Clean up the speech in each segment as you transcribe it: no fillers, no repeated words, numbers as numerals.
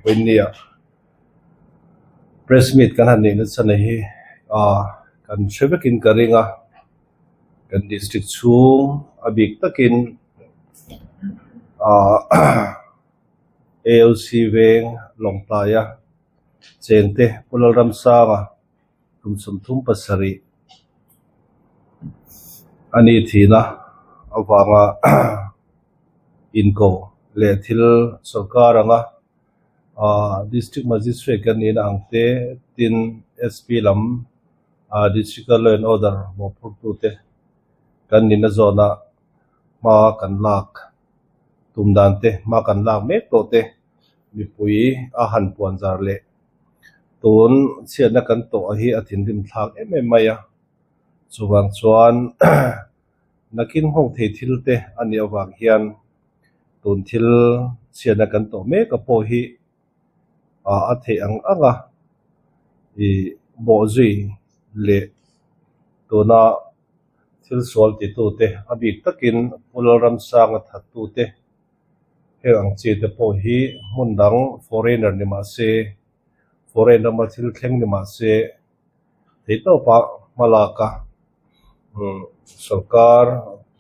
Vawinia press meet kan han neih nasa nei hi ah kan hre vekin ka ring a kan district chhung a bik takin ah AOC veng Lawngtlaia chengte Pu Lalramsanga kum 37 a ni thin a avanga inko leh thil sorkar anga ah district magistrate kan nihna ang te tin SP lam ah district a law and order mawhphurtu te kan nihna zawnah hma kan lak tum dan te hma kan lak mek tawh te mipui a han puan zar leh. Tun chhiatna kan tawh hi a thinrim thlak em em mai a, chuvang chuan nakin nghawng thei thil te a nih avang hian tun thil chhiatna kan tawh mek a pawh hi a theih ang ang a, ih bawhzui leh tuna thil sual titute a bik takin Pu Lalramsanga thattute Heng ang chi te pawh hi hmun dang foreigner ni mah se, foreign rama thil thleng ni mah se, theihtawpa hma lak a, sorkar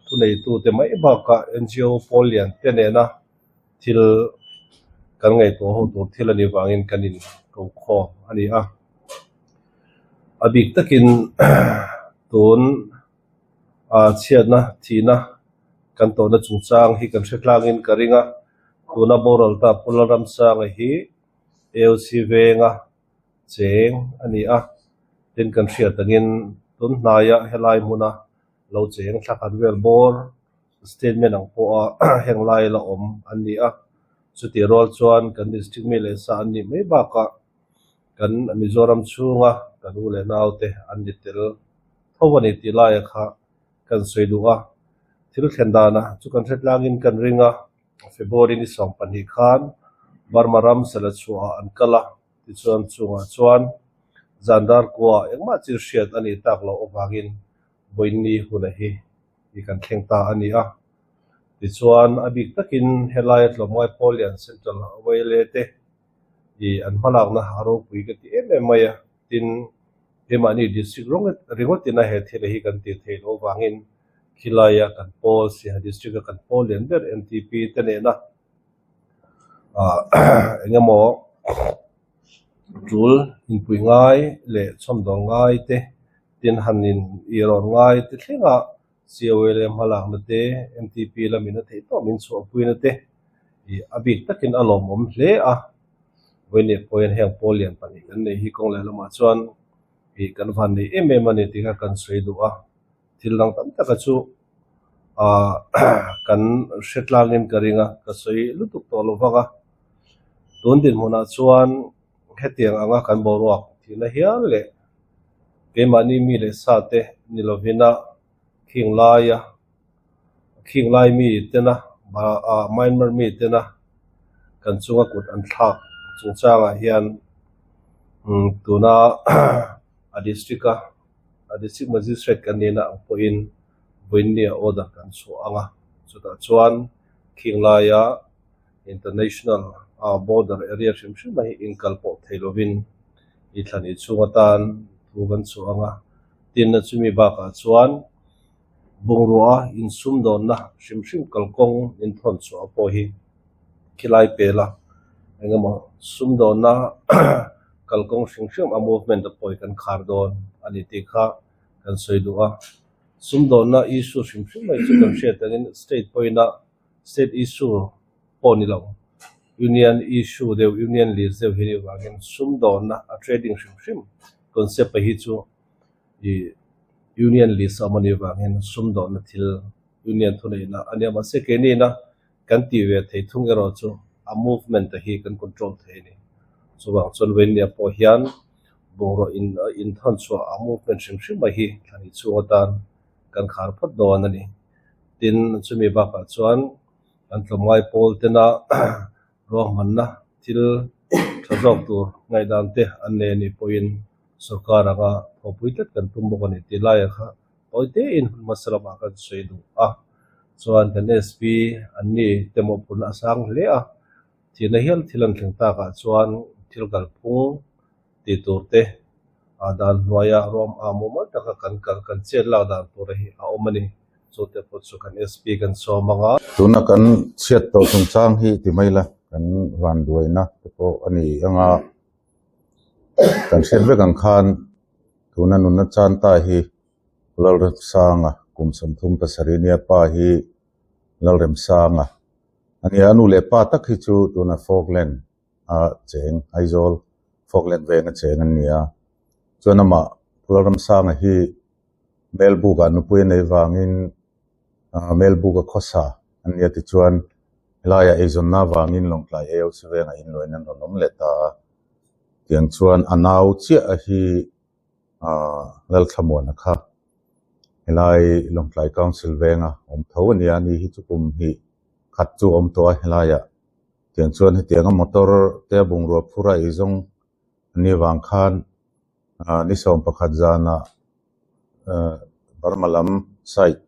thuneitute mai bakah NGO pawl lian te nena thil kan ngaihtuah ho tur thil a nih vangin kan in ko khawm a ni a. A bik takin tun chhiatna thihna kan tawhna chungchang hi kan hre tlangin ka ring a, tuna boral ta Pu Lalramsanga hi AOC venga cheng a ni a, tin kan hriat angin tun hnaia helai hmuna lo cheng thla khat vel bawr statement ang pawha heng lai la awm an ni a, chutih rual chuan kan district mi leh sa an nih mai bakah kan Mizoram chhunga kan u leh naute an ni tel tho a ni tih laia kha kan sawi duh a, thil thlen dana chu kan hre tlangin kan ring a, February ni 12 khan Burma ram sela chhuahah an kal a, tichuan chungah chuan zan dar kua engmah chil hriat a nih tak loh avangin vawiin huna hi i kan thleng ta a ni a. Tichuan a bik takin helaia tlawmngai pawl lian Central YLA te i an hmalakna a ropui ka ti em em mai a, tin keimahni district ringawtin a he thil hi kan tih theih loh avangin khilaia kan pawl Siaha district a kan pawl lian ber MTP te nena ah eng emaw tul inpui ngai leh chhawmdawl ngai te tin han in irawn ngai te thlengah COLA hmalakna te, MTP lamin a theih tawh min chhuahpuina te ih a bik takin a lawmawm hle a. Vawiin pawh hian heng pawl lian pahnih kan neih hi kawng leh lamah chuan ih kan van nei em em a ni tih kha kan sawi duh a. Thil dang tam taka chu ah kan hre tlangin ka ring a, ka sawi lutuk tawh lo vang a. Tun dinhmunah chuan hetiang anga kan boruak thihna hial leh keimahni mi leh sa te ni lovina khing laia khing lai mi tena ah Myanmar mi tena kan chunga kut an thlak chungchangah hian umm tuna a district a a district magistrate kan nihna ang pawhin vawiinnia order kan chhuah ang a chutah chuan khing laia International border area hrim hrim a hi inkal pawh thei lovin i thlan i chhung atan thu kan chhuah ang a, tin a chumi bakah chuan bungrua insumdawnna hrim hrim kalkawng inthawn chhuah pawh hi khilai pel a, engemaw sumdawnna kalkawng hrim hrim a movement a pawh hi kan khar dawn a ni tih kha kan sawi duh a, sumdawnna issue hrim hrim mai chu kan hriat angin state pawhin a State issue pawh ni lo, Union issue deuh, Union list deuh hi a nih avangin sumdawnna a trading hrim hrim concept a hi chu ih Union list a awm a nih avangin sumdawnna thil Union thuneihna a nia. Mahse keiniina kan tih ve thei thung erawh chu a movement a hi kan control thei a ni. Chuvang chuan Vainia pawh hian bungraw in inthawn chhuah a movement hrim hrim a hi thlan i chhung atan kan khar phawt dawn a ni. Tin, chumi bakah chuan kan tlawmngai pawl tena ruahmanna thil tha zawk tur ngaihdan te an nei a nih pawhin sorkar anga thawhpui tlat kan tum bawk a ni tih laiah kha tawi tein hun hmasa lamah kan sawi duh a. Chuan kan SP an ni te mawhphurhna a sang hle a. Thihna hial thil an thleng takah chuan thil kalphung tih tur te dan hnuaia ruam ah mumal taka kan kal kan chet lak dan tur hi a awm a ni. Chu te pawh chu kan SP kan sawm ang a. Tuna kan chhiat tawh chungchang hi ti mai la, kan vanduaina te pawh a ni ang a, kan hriat vek ang khan tuna nunna chan ta hi Lalremsanga kum 37 nia pa hi Lalremsanga a nia, a nu leh pa tak hi chu tuna Falkland a cheng Aizawl Falkland venga cheng an ni a, chuan amah Lalremsanga hi Melbuk-ah nupui a neih vangin Melbuk-a khawsa an nia tichuan helaiah eizawnna avangin Lawngtlai AOC vengah inluahin an rawn awm leh ta a, tiang chuan a nau chiah a hi Lalthlamuana kha helai Lawngtlai Council venga awm tho a nia, ani hi chu kum hnih khat chu a awm tawh a helaiah tiang chuan hetianga motor te a bungrua phur a eizawng a nih avang khan ni 11 zanah Burma lam side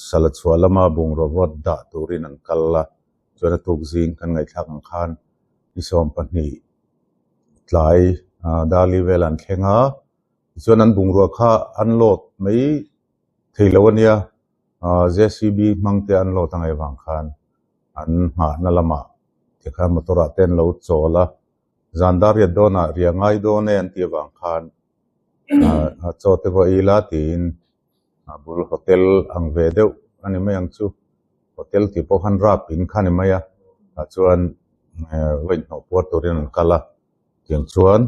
sala chhuah lama bungrua vawt dah turin an kal a, chuan a tuk zing kan ngaihthlak ang khan ni 12 tlai Dali vel an thleng a, tichuan an bungrua kha an load mai thei lo a nia, JCB hmang te an load angai vang khan an nghahna lamah tikhan motor ah te an lo chawl a, zan dar riat dawnah ria ngai dawn e an tih avang khan chaw te pawh ei la tiin a bul hotel ang ve deuh a ni mai ang chu, hotel tih pawh khan rap in kha a ni mai a, tah chuan va inhnawh puar turin an kal a, tiang chuan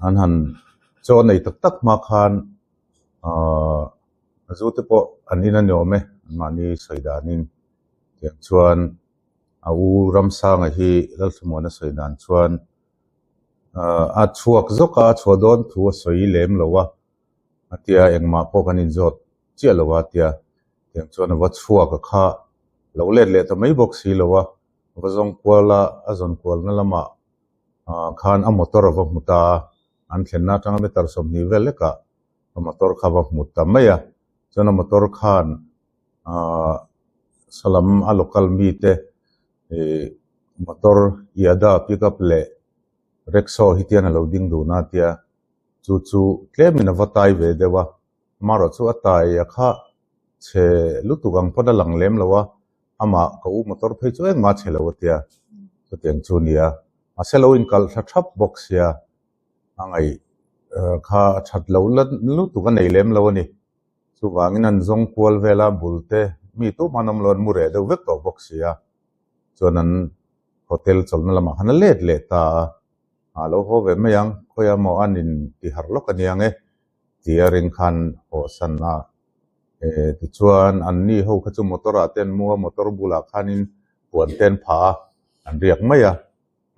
an han chaw nei tak tak hma khan ahh zu te pawh an in a ni awm e anmahni sawi danin tiang chuan a u Ramsanga hi Lalthlamuana sawi dan chuan ahh a chhuak zawk a, a chhuah dawn thu a sawi lem lo a. A tia engmah pawh kan inzawt chiah lo a tia tiang chuan a va chhuak a kha lo let leh ta mai bawk si lo a, a va zawng kual a, a zawn kualna lamah ah khan a motor a va hmu ta a, an thlenna atanga meter 20 vel lekah a motor kha a va hmu ta mai a, chuan a motor khan ah salam a local mite ih motor Yada pickup leh rickshaw hi tian a lo ding dun a tia. Chu chu tlemin a va tai ve deuh a, amaherawh chu a tai a kha chhe lutuk ang pawn a lang lem lo a, amah ka u motor phei chu engmah a chhe lo a tia, chutiang chu a ni a, mahse lo inkalh thla thap bawk sia a ngaih kha a that loh lutuk a nei lem lo a ni. Chuvangin an zawng kual vel a, bul te mi tumah an awm lo, an mu reh deuh vek tawh bawk sia, chuan an hotel chawlhna lamah khan a let leh ta a. A lo haw ve mai ang, khawiah maw an in ti harh lawk a niang e tih a ring khan haw san a. Tichuan an ni ho kha chu motor ah te an mu a, motor bulah khanin puan te an phah a, an riak mai a,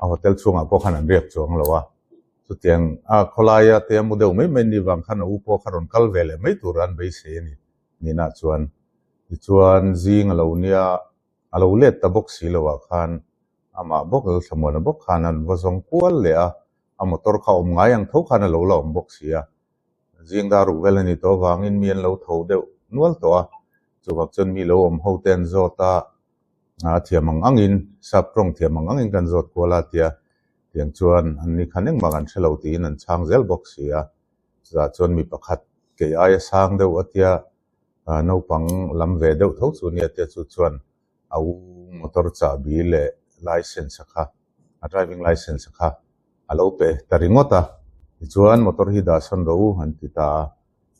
a hotel chhungah pawh khan an riak chuang lo a. Chutiang a khawlaia te a mu deuh mai mai ni vang khan a u pawh kha rawn kal ve leh mai tur an beisei a ni ninah chuan. Tichuan zing a lo nia a lo let ta bawk si lo ah khan Amah bawk Lalthlamuana bawk khan an va zawng kual leh a, a motor kha awm ngai ang tho khan a lo la awm bawk si a. Zing dar ruk vel a ni tawh avangin mi an lo tho deuh nual tawh a, chuvang chuan mi lo awm ho te an zawt a, a thiam ang angin, sap tawng thiam ang angin kan zawt kual a tia, tiang chuan an ni khan engmah kan hre lo tiin an chhang zel bawk si a. Chutah chuan mi pakhat kei aia sang deuh a tia, naupang lam ve deuh tho chu nia tia chu chuan a u motor chahbi leh license a kha, a driving license a kha a lo pe ta ringawt a, tichuan motor hi dah sawn rawh u an ti ta a,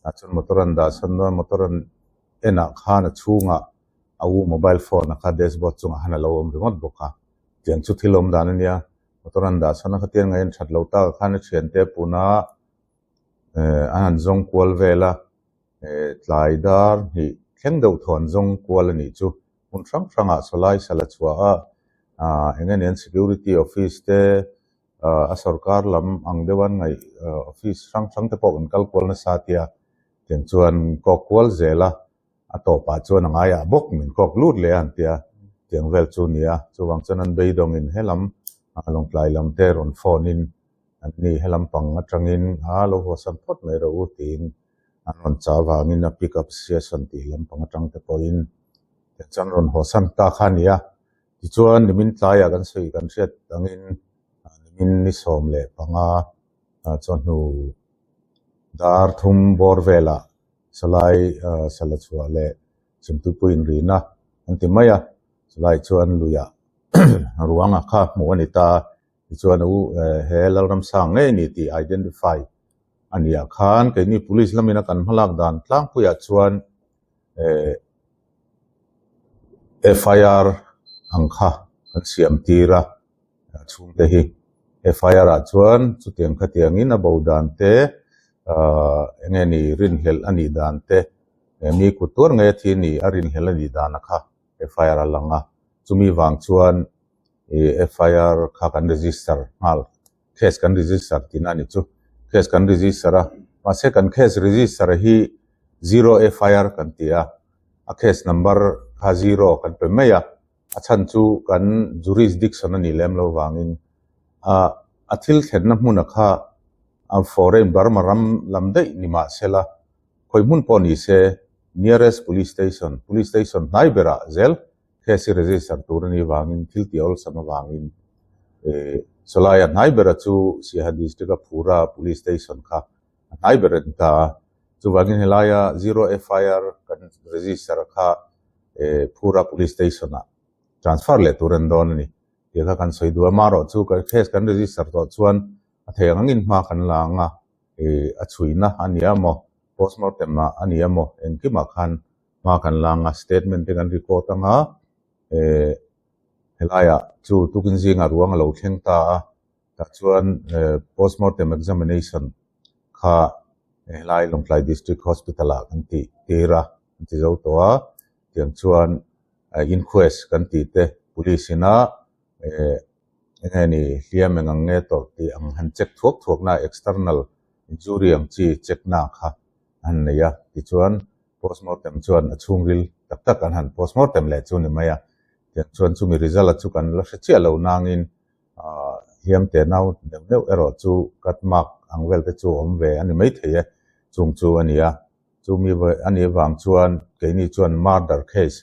tah chuan motor an dah sawn dawn a, motor an enah khan a chhungah a u mobile phone a kha dashboard chungah khan a lo awm ringawt bawk a, tiang chu thil awm dan a nia, motor an dah sawn a khatiang ngaih an that lo tak ah khan a thiante puna an han zawng kual vel a. Tlai dar hnih thleng deuh thawn zawng kual a nih chu hmun hrang hrangah sawlai sal a chhuah a, eng nge ni an security office te a sorkar lam ang deuh an ngaih office hrang hrang te pawh kan kal kual nasa tia tiang chuan kawk kual zel a, a tawpah chuan a ngaiah bawk min kawk lut leh a an tia tiang vel chu a ni a, chuvang chuan an beidawngin helam Lawngtlai lam te rawn phone in An ni helam pang atangin a lo haw san phawt mai rawh u tiin an rawn chah avangin a pick up session tih lampang atang te pawhin tichuan rawn haw san ta kha a ni a. Tichuan nimin tlaiah kan sawi kan hriat angin nimin ni 15 chawhnu dar thum bawr velah Salai Salachhuah leh Chhimtuipui inrina an ti mai a, chulai chuan luiah ruanga kha hmuh a ni ta. Tichuan u he Lalramsang ngei ni tih identify a nih ah khan keini police lamina kan hmalak dan tlangpuiah chuan FIR ang kha kan siam tir a, chhungte hi FIR ah chuan chutiang khatiangin a bo dan te eng nge ni rinhlelh a nih dan te mi kut tuar ngei a thi ni a rinhlelh a nih dan a kha FIR a lang a, chumi vang chuan FIR kha kan register nghal case kan register tihna a ni chu case kan register a mahse kan case register hi zero FIR kan ti a a case number kha zero kan pe mai a a chhan chu kan jurisdiction a nih lem lo vangin ah a thil thlenna hmuna kha a foreign Burma ram lam daih ni mahsela khawi hmun pawh ni se nearest police station police station hnai berah zel Case hi register tur a nih vangin thil tih awlsam avangin Sawlaia hnai bera chu Siaha District a Phura Police Station kha a hnai ber a ni ta a. Chuvangin helaia Zero FIR kan register kha Phura Police Station ah transfer leh tur an dawn a ni tih kha kan sawi duh a. Amaherawh chu case kan register tawh chuan a thei ang angin hma kan la ang a, a chhuina a ni a maw, postmortem ah a ni a maw engkimah khan hma kan la anga statement te kan record anga eh helaiah chu tukin zingah ruang a lo thleng ta a tah chuan eh postmortem examination kha helai Lawngtlai District Hospital ah kan tih tir a an ti zo tawh a tiang chuan inquest kan tih te police ina eh eng nge ni hliam eng ang nge tawrh tih ang han check thuak thuak na external injury ang chi check na kha an nei a tichuan postmortem chuan a chhungril tak tak an han postmortem leh chu ni mai a tiang chuan chumi result a chu kan la hre chiah lo nangin ah hliam te nau neuh neuh erawh chu cut mark ang vel te chu awm ve a ni maithei e chung chu a ni a chumi a nih avang chuan keini chuan murder case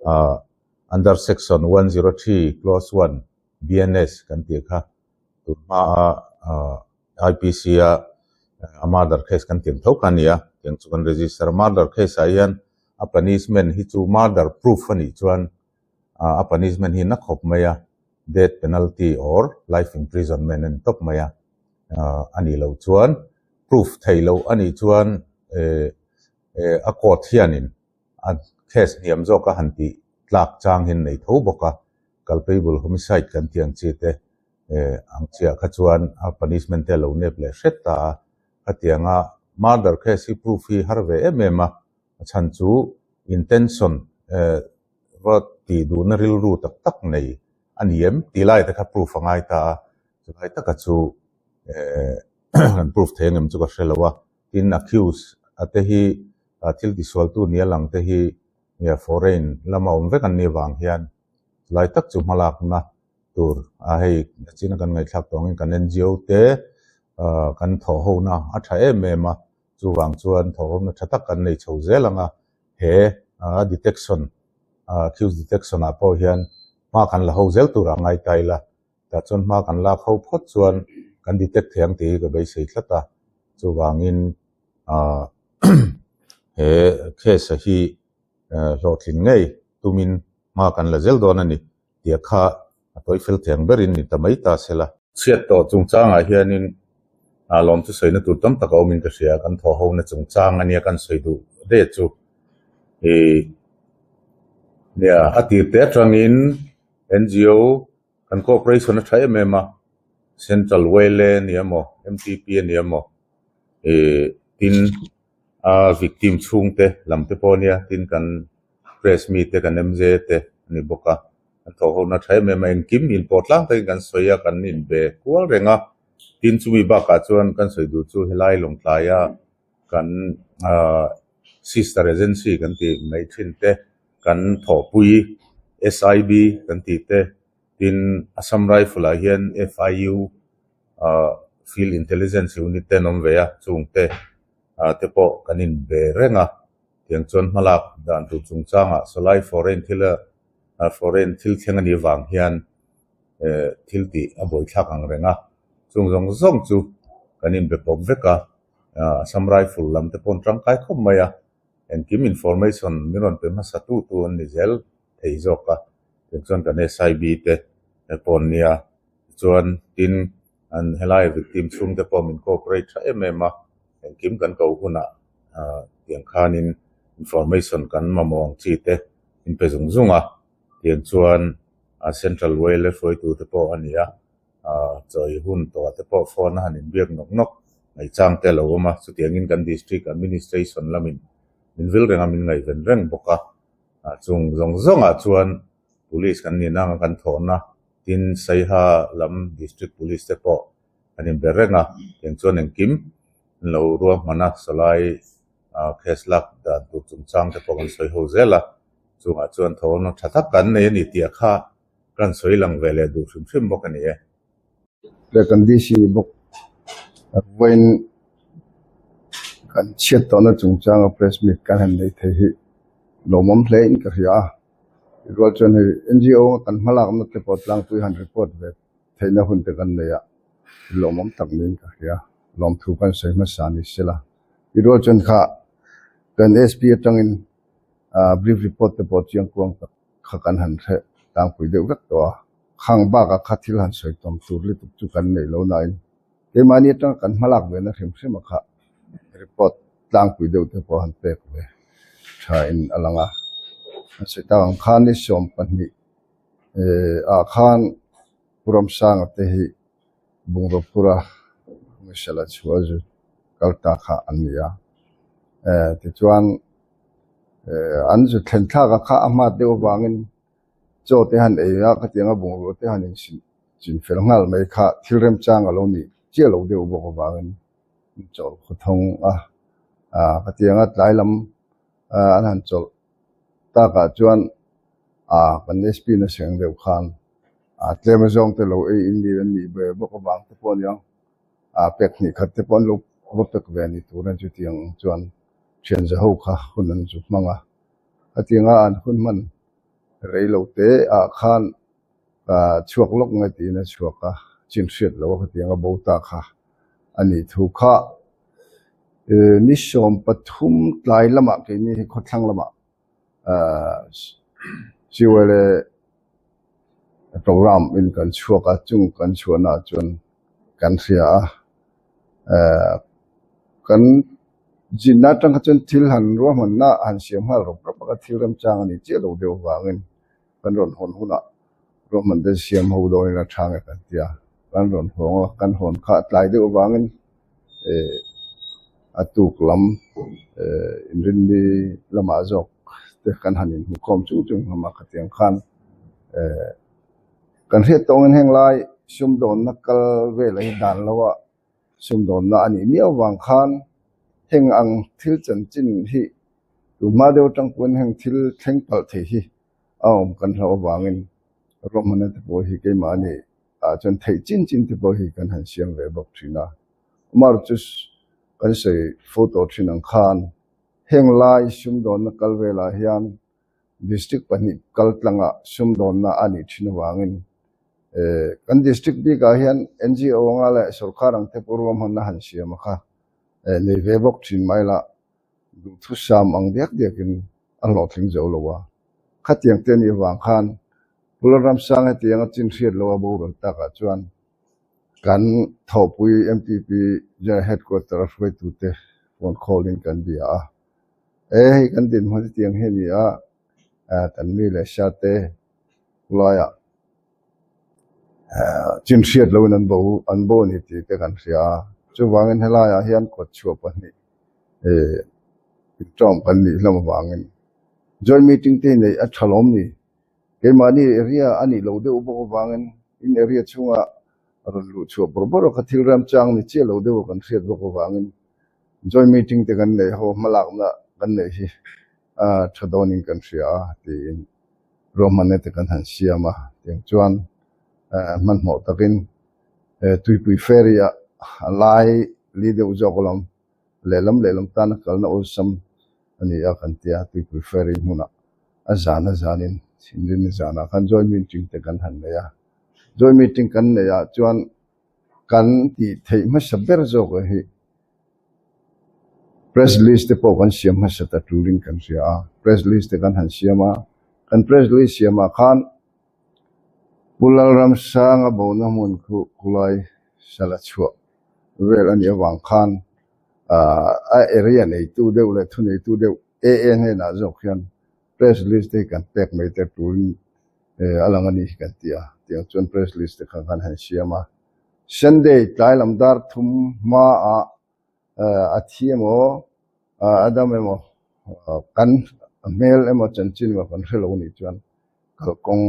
ah under section 103 clause 1 BNS kan tih kha tun hmaa ah IPC a a murder case kan tiang tho kha a ni a tiang chu kan register a murder case ah hian a punishment hi chu murder proof a nih chuan ah a punishment hi na khawp mai a death penalty or life imprisonment a ni tawp mai a ah a nih loh chuan proof theih loh a nih chuan eh eh a court hianin a case hniam zawk a han tih tlak chang hi an nei tho bawk a culpable homicide kan tih ang chi te eh ang chiah kha chuan a punishment te a lo nep leh hret ta a khatianga murder case hi proof hi har ve em em a a chhan chu intention eh va tih duhna rilru tak tak nei a ni em tih lai te kha proof a ngai ta a chulai taka chu eh kan proof thei ang em chu ka hre lo a tin accuse a te hi thil tisualtu nia lang te hi foreign lama awm vek an nih avang hian chulai tak chu hmalakna tur a hei china kan ngaihthlak tawh angin kan NGO te kan thawh ho na a tha em em a chuvang chuan thawh ho na tha tak kan nei chho zel ang a he detection accused detection ah pawh hian hma kan la ho zel tur a ngai ta ila tah chuan hma kan lak ho phawt chuan kan detect thei ang tih hi ka beisei tlat a chuvangin he case a hi hlawhtling ngei tumin hma kan la zel dawn a ni. Tia kha a tawi fel theng berin ni ta mai ta se la. Chhiat tawh chungchangah hianin lawm chu sawina tur tam tak a awmin ka hria, kan thawh hona chungchang ania kan sawi duh de chu. Ih nia a tir te atangin NGO kan cooperation a tha em em a, Central YLA a ni emaw MTP a ni emaw ih tin a victim chhungte lam te pawh ania tin kan press mite kan MJ te a ni bawk a an thawh ho na tha em em a engkim inpawh tlang takin kan sawi a kan inbe kual reng a tin chumi bakah chuan kan sawi duh chu helai Lawngtlaia kan ahh sister agency kan tih mai thin te kan thawhpui SIB kan tih te tin Assam Rifle ah hian FIU ahh Field Intelligence Unit te an awm ve a chungte ah te pawh kan inbe reng a. Tiang chuan hmalak dan tur chungchangah Salai foreign thila Foreign thil thleng a nih vang hian thil tih a buaithlak ang reng a, chung zawng zawng chu kan inbe pawp vek a, Assam Rifle lam te pawh an tangkai khawp mai a, engkim information min rawn pe hmasa tu tu an ni zel thei zawk a, tichuan kan SIB te pawh an nia, tichuan tin an helai victim chhung te pawh min cooperate tha em em a, engkim kan ko hunah tiang khanin information kan mamawh ang chi te min pe zung zung a, tiang chuan Central Whale hruaitute pawh a ni a, chawi hun tawhah te pawh phone a han inbiak nawk nawk ngaihchang te a lo awm a, chutiangin kan District Administration lamin min vil reng a, min ngaihven reng bawk a, chung zawng zawngah chuan Police kan nihna anga kan thawhna tin Saiha lam District Police te pawh an inbe reng a, tiang chuan engkim an lo ruahman a, sawlai case lak dan tur chungchang te pawh kan sawi ho zel a, chungah chuan thawhna tha tak kan nei a ni tih a kha kan sawi lang ve leh duh hrim hrim bawk a ni e. Leh kan DC bawk vawiin kan chhiat tawhna chungchanga press meet kan han nei thei hi lawmawm hle in ka hria a, rual chuan hei NGO kan hmalakna te pawh tlangpui han report ve theihna hun te kan nei a, lawmawm tak niin ka hria, lawmthu kan sawi hmasa ni sela. I rual chuan kha kan SP atangin brief report te pawh chiang kuang tak kha kan han hre tlangpui deuh vek tawh a, khang bakah kha thil han sawi tawm tur lutuk chu kan neih lo nain keimahni atanga kan hmalak ve na hrim hrim a kha report tlangpui deuh te pawh han pek ve tha in a lang a, an sawi tak ang khan ni 20 ah khan Pu Ramsanga te hi bungraw phura Michelle-a chhuah zu kal ta kha an ni a, tichuan an zu thlen thlak a kha a hmat deuh avangin chaw te han ei a, khatianga bungrua te han inchin fel nghal mai kha thil remchang a lo nih chiah lo deuh bawk avangin an chawlh khawthawng a, khatianga tlai lam an han chawlh takah chuan kan SP na seng deuh khan tlem azawng te lo ei in mi an nih ve bawk avang te pawh a niang pek hnih khat te pawh an lo va pek ve ni tur a chutiang chuan thian za ho kha hun an zu hmang a, khatianga an hun hman rei lo te ah khan chhuak lawk nge tiin a chhuak a, chin hriat loh a khatianga bo ta kha a nih thu kha ni 13 tlai lamah keini hi khawthlang lamah Siwele program in kan chhuak a, chung kan chhuahnaah chuan kan hria a, kan zinna atang kha chuan thil han ruahmanna han siam nghal rawp rawp a, thil remchang a ni chiah lo deuh avangin kan rawn hawn hunah ruahman te siam ho dawnin a tha nge kan ti a, kan rawn hawng a, kan hawn kha a tlai deuh avangin a tuk lam inrinni lamah zawk te kan han inhmukhawm chung chung hlawm a, khatiang khan kan hriat tawngin heng lai sumdawnna kal vel hi dan lo a sumdawnna a nih miau vang khan heng ang thil chanchin hi tunhma deuh atang pawhin heng thil thleng palh thei hi a awm kan hlauh avangin ruahmanna te pawh hi keimahni ah chuan theih chin chin te pawh hi kan han siam ve bawk thin a. Umar chu kan sawi fo tawh thin ang khan heng lai sumdawnna kal velah hian district pahnih kal tlanga sumdawnna a nih thin avangin kan district bikah hian NGO anga leh sorkar ang te pawh ruahmanna han siam a kha nei ve bawk thin mai la duhthusam ang diak diakin a hlawhtling zo lo a. Khatiang te anih avang khan Pu Lalramsang hetianga chin hriat lo a boral takah chuan kan thawhpui MTP General Headquarter a hruaitute phone call in kan bia a. E hei kan dinhmun hetiang hi a ni a, kan mi leh sa te khulaiah chin hriat loin an bo an bo a ni tih te kan hria a. Chuvangin helaiah hian kawtchhuah pahnih inṭawm kan nih hlawm avangin joint meeting te hi neih a ṭha lawm ni. Keimahni area a nih loh deuh bawk avangin in area chhunga rawn luh chhuah bawrh bawrh a kha thil remchang ni chiah lo deuh a kan hriat bawk avangin joint meeting te kan neih ho hmalakna kan neih hi a tha dawnin kan hria a tiin ruahmanna te kan han siam a. Tiang chuan hmanhmawh takin tuipui ferry ah a lai li deuh zawk alawm lehlam lehlam tana kalna awlsam a ni a kan tia tuipui ferry hmunah. A zan a zanin Thinrim zanah khan joint meeting te kan han nei a. Joint meeting kan neih ah chuan kan tih theih hmasa ber zawk ang hi press list te pawh kan siam hmasa ta turin kan hria a. Press list te kan han siam a, kan press list siam ah khan Pu Lalramsanga bona hmun khu khulai sala chhuah vel a nih avang khan a area neitu deuh leh thuneitu deuh AA hnenah zawk hian press list te hi kan pek mai te turin a lang a ni hi kan ti a, tiang chuan press list te kha kan han siam a. Sunday tlai lam dar thum hmaah a thi emaw a dam emaw kan hmel emaw chanchin emaw kan hre lo a nih chuan kalkawng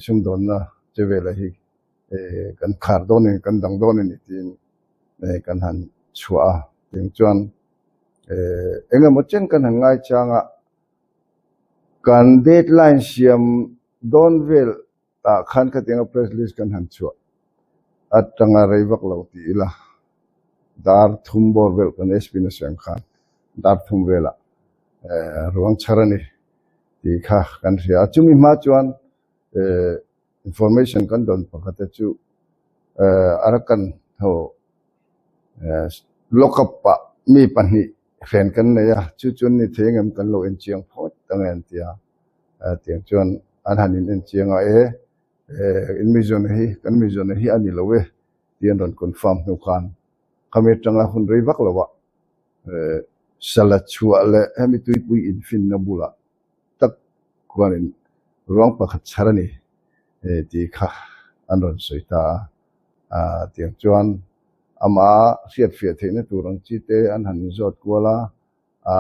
sumdawnna che velah hi kan khar dawn a ni kan dang dawn a ni tiin kan han chhuah a tiang chuan eng emaw chen kan han ngaichang a kan deadline siam dawn vel ah khan khatianga press list kan han chhuah atanga rei vak lo tih ila dar thum bawr vel kan SP na sawi ang khan dar thum velah ruang chhar a ni tih kha kan hria a chumi hma chuan information kan dawn pakhat te chu Arakan ho lockup ah mi pahnih hren kan nei a chu chuan ni thei engem kan lo enchiang phawt ang e an ti a tiang chuan an han in enchiang a e in mizawn hi kan mizawn hi a ni lo e tih an rawn confirm hnu khan khami atanga hun rei vak lo ah sala chhuah leh hemi tuipui infinna bulah tak khuanin ruang pakhat chhar a ni tih kha an rawn sawi ta a. Tiang chuan amah hriatfiah theihna tur ang chi te an han inzawt kual a,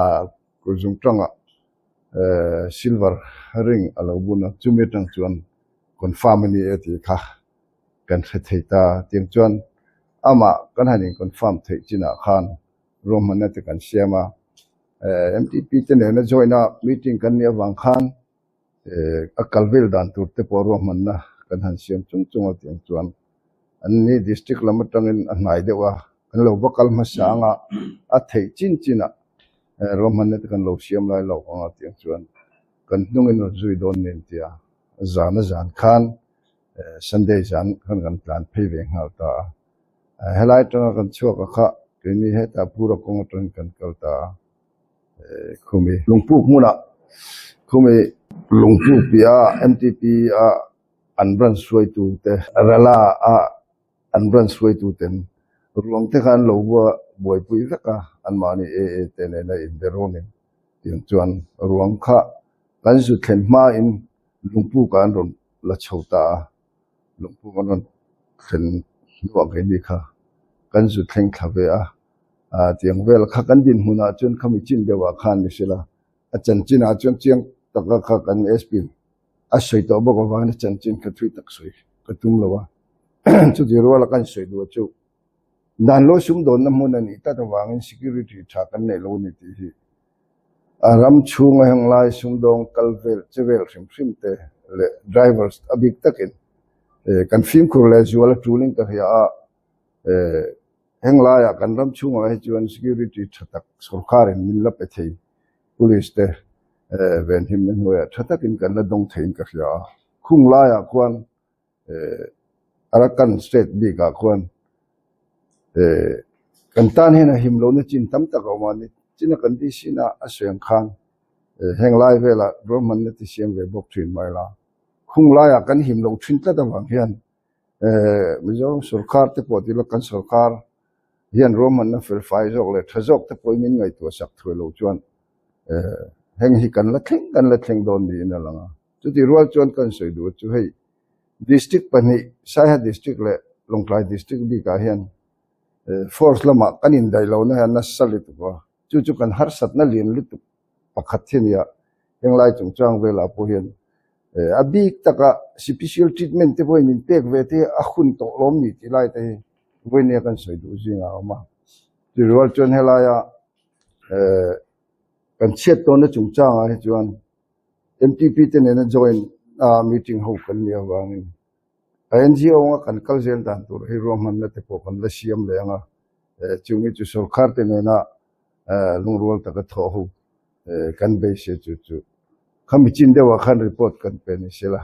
kut zung tangah silver ring a lo bun a, chumi atang chuan confirm a ni e tih kha kan hre thei ta. Tiang chuan amah kan han in confirm theih chinah khan ruahmanna te kan siam a. MTP te nena join a meeting kan nih avang khan a kal vel dan tur te pawh ruahmanna kan han siam chung chung a tiang chuan an ni district lam atangin a hnai deuh a kan lo va kal hmasa anga a theih chin chin ah ruahmanna te kan lo siam lai lo anga tiang chuan kan hnungin rawn zui dawn nen tia zan a zan khan Sunday zan khan kan tlan phei ve nghal ta a. Helai atanga kan chhuak a kha keini hetah Pura kawng atangin kan kal ta a, khumi lungpuk hmunah khumi lungpuk piah M_T_P a an branch hruaitu te Rala a an branch hruaitu ten ruang te kha an lo buaipui vek a anmahni A_A te nena inbe rawnin tiang chuan ruang kha kan zu thlen hmain lungpuk ah an rawn la chho ta a. Lungpuk an rawn thlen hnuah keini kha kan zu thleng thla ve a, ah tiang vel kha kan dinhmunah chuan khami chin deuhah khan ni sela a chanchinah chuan chiang taka kha kan SP a sawi tawh bawk avangin a chanchin kha thui tak sawi ka tum lo a, chuti ruala kan sawi duh chu dan lo sumdawnna hmun a nih tlat avangin security tha kan neih lo a ni tih hi. A ram chhunga heng lai sumdawng kal vel che vel hrim hrim te leh drivers a bik takin kan fimkhur leh zual a tulin ka hria a, heng laiah kan ram chhungah hi chuan security tha tak sorkarin min la pe thei police te venhimna hnuaiah tha takin kan la dawng theiin ka hria a, khung laiah khuan Arakan state bikah khuan kan tan hian a him lohna chin tam tak a awm a ni. China kan tih sinah a sawi ang khan heng lai velah ruahmanna ti siam ve bawk thin mai la. Khung laiah kan him loh thin tlat avang hian Mizoram sorkar te pawh tila kan sorkar hian ruahmanna felfai zawk leh tha zawk te pawhin min ngaihtuah sak thuai loh chuan heng hi kan la thleng kan la thleng dawn niin a lang a. Chutih rual chuan kan sawi duh chu hei District pahnih Saiha District leh Lawngtlai District bikah hian force lamah kan indaih lohna hian nasa lutuk a, chu chu kan harsatna lian lutuk pakhat hi a ni a, henglai chungchang velah pawh hian a bik taka special treatment te pawhin min pek ve te hi a hun tawh lawm ni tih lai te hi vawinia kan sawi duh zingah a awm a. Chutih rual chuan helaia kan chhiat tawnna chungchangah hi chuan MTP te nena join a meeting ho kan nih avangin a NGO anga kan kal zel dan tur hi ruahmanna te pawh kan la siam leh ang a, chumi chu sorkar te nena lungrual taka thawh ho kan beisei chu chu. Khami chin deuhah khan report kan pe ni se la.